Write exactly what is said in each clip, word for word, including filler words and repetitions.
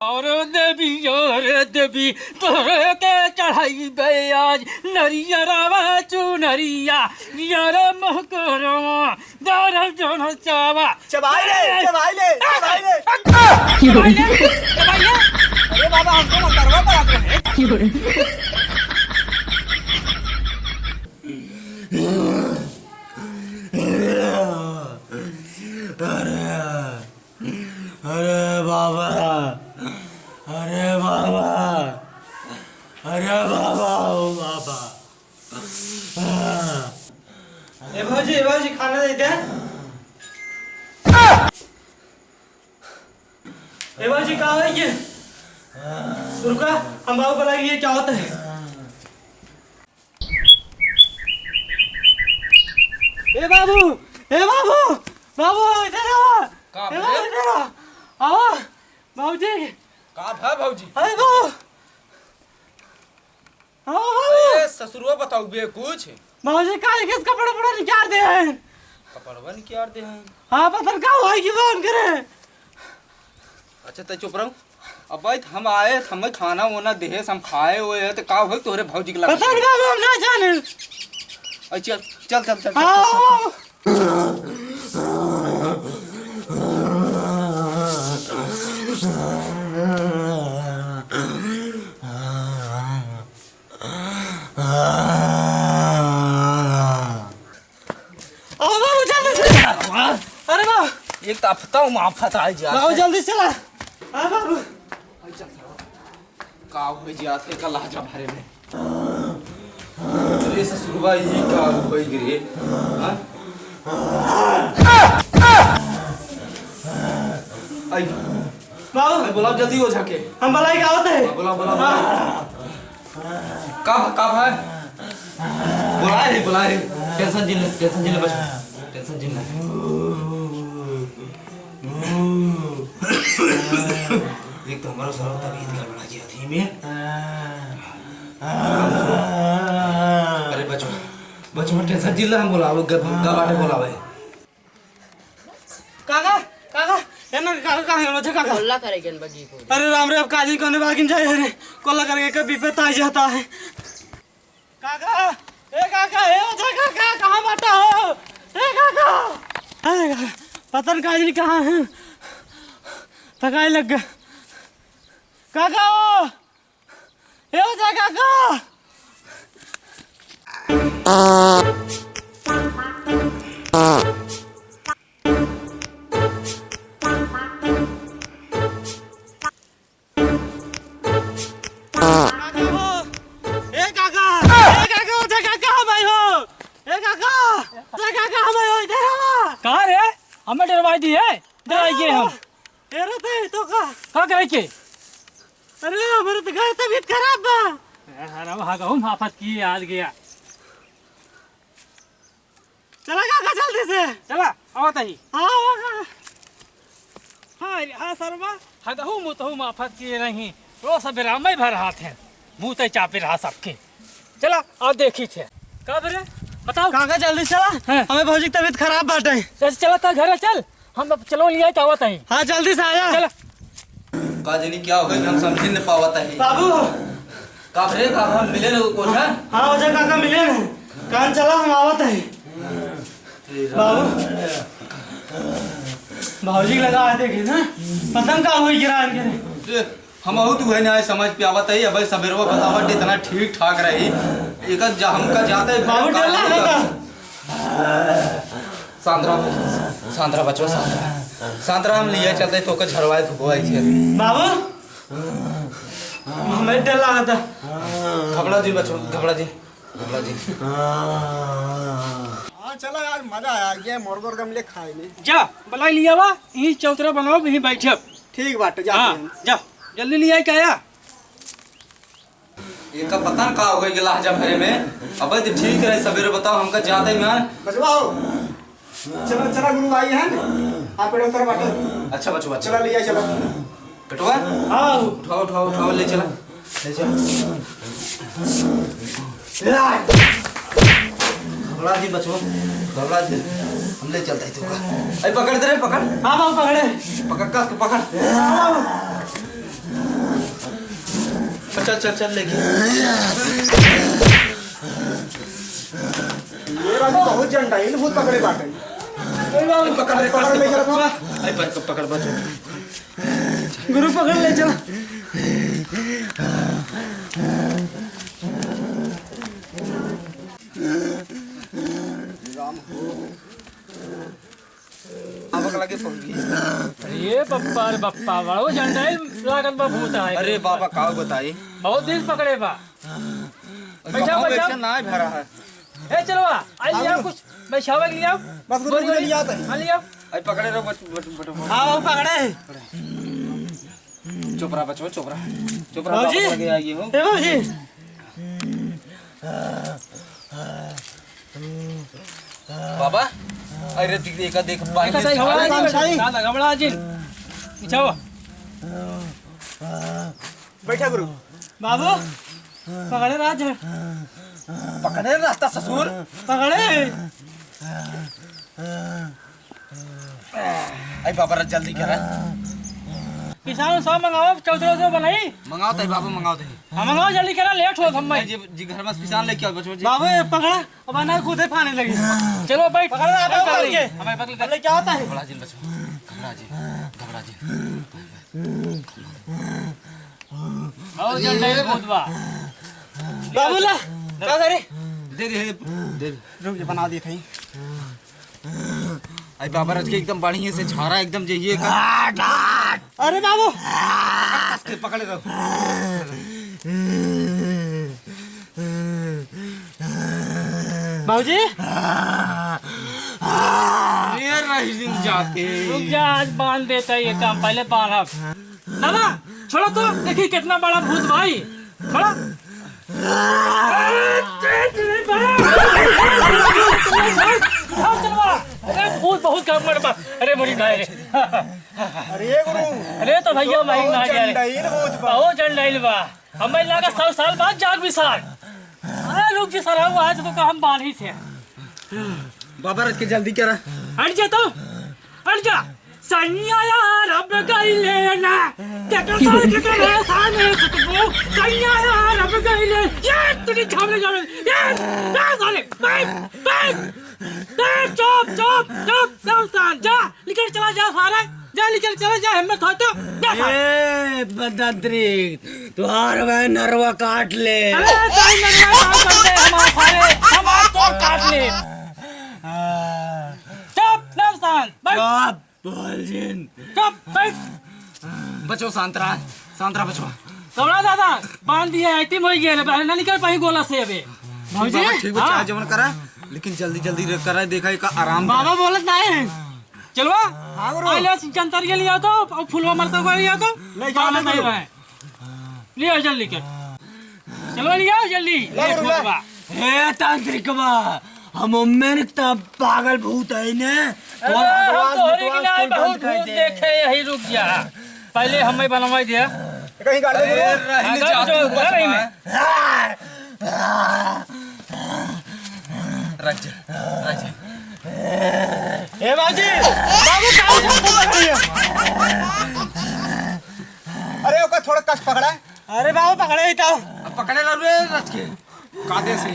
अरे देवी, अरे देवी, तोहरे के चढ़ाई बे आज नरियरवा चुनरिया, यार महकरवा, यार जन चावा। चबाई ले, चबाई ले, चबाई ले। चबाई ले, चबाई ले। अरे बाबा, हमको मकरवा पर आते हैं। अरे, अरे बाबा, अरे बाबा, अरे बाबा, ओ बाबा। ए भौजी, ए भौजी, खाना दे दे। ए भौजी, का होई ये? रुका, हम बाबू बुलाई, ये क्या होता है? ए बाबू, ए बाबू, बाबू, इधर आवा। का ए बाबू, बे? इधर आवा। आवा, बाबूजी। का भा भौजी? अरे बाबू। हाँ, बाबू। अरे ससुरो, बताऊ बे कुछ। बाबूजी, काहे किस कपड़ा उपड़ा निकाल दे हैं? कपड़वा निकाल दे हैं? हाँ, पता न का हुआ कि वो करे। अच्छा, तै चुप रहो। अब भाई, हम आए, हमें खाना वाना देहे, हम खाए हुए हैं, तो का होई तोहरे भौजी के लगे? पता न बाबू, हम ना जाने। अरे चल, चल, चल, चल, चल, हाँ, चल, चल। बाबू। आओ बाबू, जल्दी से। अरे बाबू। एक तो आफता हूँ, आफत आ जा। बाबू, जल्दी चला। हाँ बाबू। का हो जात है का लहजा भरे में? अरे ससुरवा, ई का होई रे? हाँ? आई। बाबू। आई, बुलाओ जल्दी ओझा के। हम बुलाई का होते हैं? हाँ, बुलाओ, बुलाओ, बुलाओ। हाँ। का, का भाई? बुलाए रे, बुलाए रे। टेंशन जिन ले, टेंशन जिन ले बच्चा। टेंशन जिन ले। एक तो हमारा सारा तबीयत गड़बड़ा गया थी में। अरे बच्चों, बच्चों टेंशन जिन ले, हम बुलाओ, ग-, ग-, बाटे बुलावे। काका, काका, ए ना काका, कहाँ है ओझा काका? कोल्ला करे गन बगी को। अरे राम रे, अब काजी कोने बागिन जाए रे, कोल्ला करके कभी पे ताई जाता है। काका, ए काका, ए ओझा काका, कहाँ बाटा हो? ए काका, अरे काका, पता न काजी कहाँ है, थकाई लग गया। काका, ओ! ए ओझा काका! काका हो! ए काका! ए काका, ओझा काका, हम आए हो! ए काका! ओझा काका, हम आए हो, इधर आवा! कहाँ रे? हमें डरवाई दी है? इधर आइए हम। ए रे, ते तो का? का करे के? अरे, हमारे तो घर तबीयत खराब बा। अरे, हम हगहू माफत किए आज गया। चला काका, जल्दी से। चला, आवत ही। हाँ, हाँ, हाँ। हाँ, हाँ, सरवा, हगहू मुतहू माफत किए नहीं। रोज सबेरा मैं भर हाथ है। मुँह ते चापे रहा सबके। चला, आ देखी थे। का बरे? बताओ। काका, जल्दी चला। हाँ। हमें भौजी की तबीयत खराब बाटे। चल, चला, तो घर चल। हम अब चलो लिया के आवत हई। हाँ, जल्दी से आया। चल। का जानी क्या हो गइल, हम समझ न पावत हई। बाबू। का रे, का हम मिले न ओझा? हाँ, ओझा काका मिले न। कान चला, हम आवत हई। बाबू। भौजी लगा आते के ना। पता न का होई गिरा इनके। ए, हमहू तो उहे न्याय समझ पे आवत है, अबे सबेरवा बतावट इतना ठीक ठाक रही, एकर जा, हमका जाते ही बाबू, डर लागत। शांत रहा, शांत रहा बचवा, शांत रहा, शांत रहा, हम लिए चलते तो ओकर झरवाए धुपवाए थे। बाबू, हमें डर लागत। घबरा जी बचवा, घबरा जी, घबरा जी। हाँ, चला यार, मजा आया, ये मोर गोर गमले खाए में। जा, बुलाई लिया बा, यही चौतरा बनाओ, यहीं बैठे। ठीक बाटे, जाते हाँ, हैं। जा, जल्दी लिया, क्या आया? एका पता न का हो गइल लहजा भरे में। अबे तो ठीक रहे, सबेरे बताओ, हमका ज्यादा ही मान। बचवा हो। चला, चला, गुरु आई है ना। आप पेड़ उतर बाटे। अच्छा बचवा, अच्छा। चला, लिया, चला। कटवा? हाँ। उठाओ, उठाओ, उठाओ, ले चला। ले चला। घबरा दी बचवा, घबरा दी। हम ले चलता है तू का। अरे पकड़ दे रे, पकड़। हाँ बाबू, पकड़े। पकड़, कस के पकड़। हाँ बाबू। चल, चल, चल, लेके। ये बाबू बहुत जंडाइल भूत पकड़े बाटे। पकड़, पकड़, पकड़, पकड़, पकड़। अरे, पकड़, पकड़, पकड़। गुरु, पकड़ ले, चल। आवक लगे पहुंच गई। अरे बप्पा, अरे बप्पा, बड़ो जंडाइल लागत बा भूत आए। अरे बाबा, का बताई? बहुत दिन पकड़े बा। बैठा, बैठा। ना भरा है। ए, चलो, आ, आ लिया कुछ, बैठावा लिया। बस गुरु, गुरु, लिया तो। हाँ, लिया। अरे पकड़े रहो, बच, बच, बच, बच। हाँ, वो पकड़े। चुप रहा बचवा, चुप रहा। चुप रहा, बाबूजी। बाबा लगे आइए हो। ए बाबूजी। बाबा, अरे देख, देखा, देख, पानी देखा, से देखा, छाला घबरा निकल जिन, रहा है। घबरा जिन। पीछे हो। बैठा गुरु। बाबू, पकड़े रहा। पकड़े रहता ससुर। पकड़े। आई बाबा, जल्दी करा। पिसान सब मंगाओ, चौथरा उथरा बनाई। मंगाओ ताई बाबू, मंगाओ ताई। हाँ, मंगाओ, जल्दी करा, लेट हो सब में। जी, जी, घर में पिसान लेके आओ, बचवा जी। बाबू, ये पकड़ा, अब ना कूदे पानी लगी। चलो, बैठ। पकड़ ला, बैठ, पकड़ बैठ। ले। हमें पकड़ ले। अब ले क्या होता है? घबरा जिन बचवा, घबरा जिन, घबरा जिन। और जल्दी भूत बा। बाबू ला, का करे? दे दे, दे दे। रुक जा, बना दे भाई। आई बाबा रच के एकदम बढ़िया से झारा एकदम जइए का। अरे बाबू। कस के पकड़े रहो। बाबूजी। ये रही दिन जाके। रुक जा, आज बांध देता ये काम, पहले बांधब। दादा, छोड़ो तो, देखी कितना बड़ा भूत भाई। छोड़ो। अरे भूत बहुत काम कर पा। अरे मोरी भाई रे। अरे गुरु। अरे तो भैया, भाई बहुत ना गया रे। जंडाइल भूत बा। बहुत जंडाइल बा। हमें लगा सौ साल बाद जाग भी सार। अरे रुक जी सर, हम आज तो हम बांध ही थे। बाबा रच के जल्दी करा। हट जा तो, हट जा। सैया यार अब गईले ना, केकर साल केकर है साल में सुतबो। सैया यार अब गईले, ये तुझे खामने जावे, ये, ये साले, बैठ, बैठ, बैठ, चुप, चुप, चुप, चुप, साल, जा, निकल चला जा सारे, जा निकल चला जा, हिम्मत हो तो, जा सारे। ए, बदंत्री, तुहार मैं नरवा काट ले। अरे, ताई नरवा काट कर दे, हमार सारे, हमार तो काट ले। चुप, नरसान, बैठ। चुप, बोल जिन। चुप, बैठ। बचो, शांत रहा, शांत रहा, बचो। कमला दादा, बांध दिया, आइटम हो गया रे, बाहर ना निकल पाई गोला से अबे। भौजी? बाबा, ठीक बा, हाँ। चाहे जवन करा, लेकिन जल्दी, जल्दी रे करा, देखा, एक आराम बाबा बोलत ना है। चलवा? हाँ, गुरु। आ ले, सिंचन तर के लिया तो, और फुलवा मरता को लिया तो, ले जाओ, बाबा ले नहीं जाओ। रहे। लिया जल्दी कर। चलो लिया जल्दी। ले गुरु, ले। हे तांत्रिक बा, हम ओम्मे न त पागल भूत है ने। अरे, हम तोहरी के नाई बहुत भूत देखे, यही रुक जा। पहले हमें बनवाई दे। कहीं गाड़ दे गुरु। अरे, रहने अगर जा जो तू, घर ही में। बचवा। रख जा, रख जा। ए बाबूजी, बाबू, काऊ छापू पकड़िए। अरे, ओका थोड़ा कस पकड़ा। अरे बाबू, पकड़े ही तो। अब पकड़े ला रे रच के। कादे से।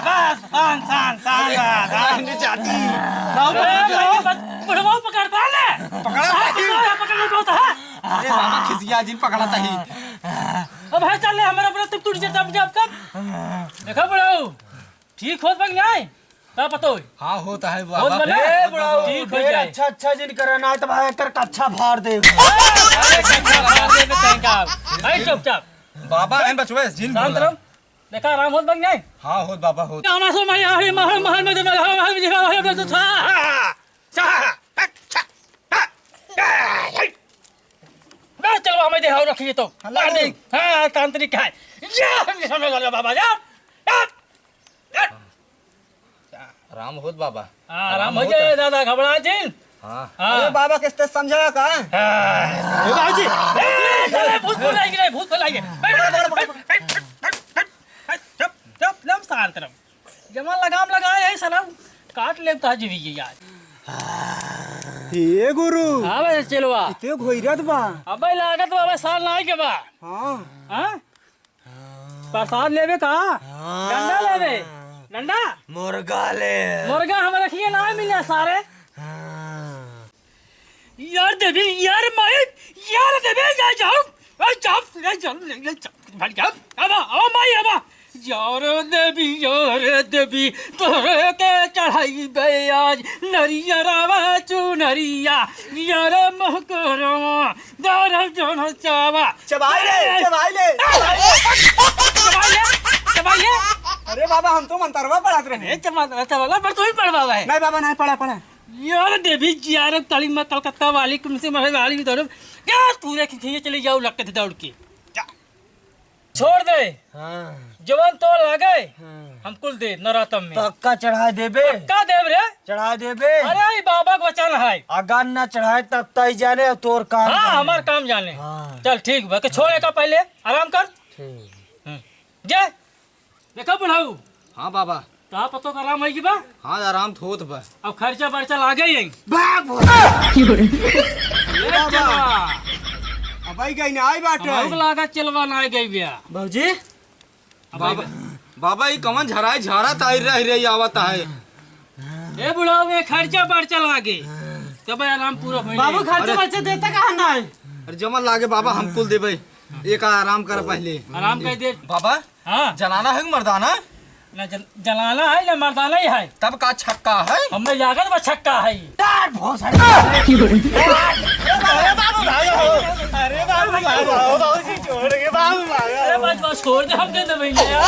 बस, शांत, शांत, शांत, अरे, शांत। रहने जाती। बाबू, बाबू, बुढ़वा पकड़ता है ना? पकड़ा हाँ, नहीं। पकड़ा, पकड़ा, पकड़ा, हाँ। अरे बाबा, खिसिया जिन पकड़ा था ही। अब है चल ले, हमारा व्रत टूट जाए, तब, जब, तब। देखा बुढ़ऊ, ठीक होत बा कि नाई? का पतो है? हाँ, होता है होत बाबा। बा ना? ए, बुढ़ऊ, ठीक हो ढेर जाए। अच्छा, अच्छा जिन करे ना, तो भाई एकर कच्छा फाड़ दे। अरे, कच्छा फाड़ दे, मैं कहीं का। भाई, चुपचाप। बाबा, एन बचवे, जिन शांत बोला। रहो। देखा, आराम होत बा कि नाई? हाँ, होत बाबा, होत। हमारे सो, हमारे, हमारे, हमारे, हमारे, हमारे, हमारे, हमारे, हमारे, हमारे, हमारे, हमारे, ना, चलो, हमें देखाओ, रखिए तो। हाँ, ला, ला। हाँ, तांत्रिक है। या, हम समझ गए, बाबा, या, या, या। आराम होत बाबा। हाँ, आराम आराम हो होत जाए, है। दादा, घबरा जिन। हाँ। हाँ। अरे, बाबा, किस तरह समझाया का? हाँ। ए, बाबूजी। ए, चले, भूत फैलाएंगे, भूत फैलाएंगे। बैठ, बैठ, बैठ, बैठ, बैठ, बैठ, चुप, चुप, लम शांत रहो। जमा लगाम लगाए है साला, काट लेब ताज भी ये यार। हे गुरु। हाँ बे चेलवा। इते घोइरत बा। अबे लागत बा, अबे सार नाहीं के बा। हाँ। हाँ? प्रसाद लेबे का? हाँ। डंडा लेबे? डंडा? मुर्गा ले। मुर्गा हम रखिए ना मिले सारे। हाँ। यार देवी, यार माई, यार देवी, जा जाओ। ए, जाओ, ए, जाओ, ए, जाओ, भाग जाओ। आवा, आवा माई, आवा। यार देवी, यार देवी, तोहरे के चढ़ाई बे आज नरियरावा चुनरिया, यार मोहकरवा, यार जन चावा। चबाई ले, ए, चबाई ले, ए, चबाई ले। चबाई ले, चबाई ले। अरे बाबा, हम तो मंतरवा पढ़त रहे। ए, चबा-, चबाला पर तू ही पढ़वावा है। नहीं बाबा, नहीं पढ़ा, पढ़ा। यार देवी जी, यार काली माँ कलकत्ता वाली, कुमसी मढ़ई वाली भी धरो। क्या तू रे खींचे चली जाओ, लटके थे दौड़ के। जा। छोड़ दे। हाँ। जवन तो लागे, हाँ। हम कुल दे नरातम में। पक्का चढ़ा देबे। पक्का देब रे। चढ़ा देबे। अरे, ई बाबा के वचन है। अगर ना चढ़ाए तब तई जाने और तोर काम हाँ, जाने। हमार काम जाने। हाँ। चल ठीक बा, के छोड़े का पहले आराम कर। ठीक। हम्म। जा। देखा बुढ़ऊ। हाँ बाबा। कहाँ पतो का आराम है कि बा? हाँ, आराम तो होत बा। अब खर्चा बर्चा लागे ही। बाप रे। ए बाबा। चेलवा। अब आई गई ना, आई बाटे। हमहू के लागा चेलवा ना आई गई बिया। बाबूजी। अब आई बाबा, गई। बाबा, ई कवन झराई झरा ताई रह रही आवत है? ए बुढ़ऊ, ये खर्चा बर्चा लागे। तब आराम पूरा होई बाबू, नहीं। खर्चा अरे। बर्चा देता कहाँ ना है? अरे जमा लागे बाबा, हम कुल देबे। एक आराम कर पहले। आराम कर दे। बाबा, हाँ। जनाना है कि मर्दाना? ना जन-, जनाना है ना मर्दाना ही है। तब का छक्का है? हमें लागत बा छक्का है। टार भोसड़ी। अरे बाबू भागो। अरे बाबू भागो। बाबूजी छोड़ के बाबू भागो। अरे बस, बस छोड़ दे, हम कह दे भैया।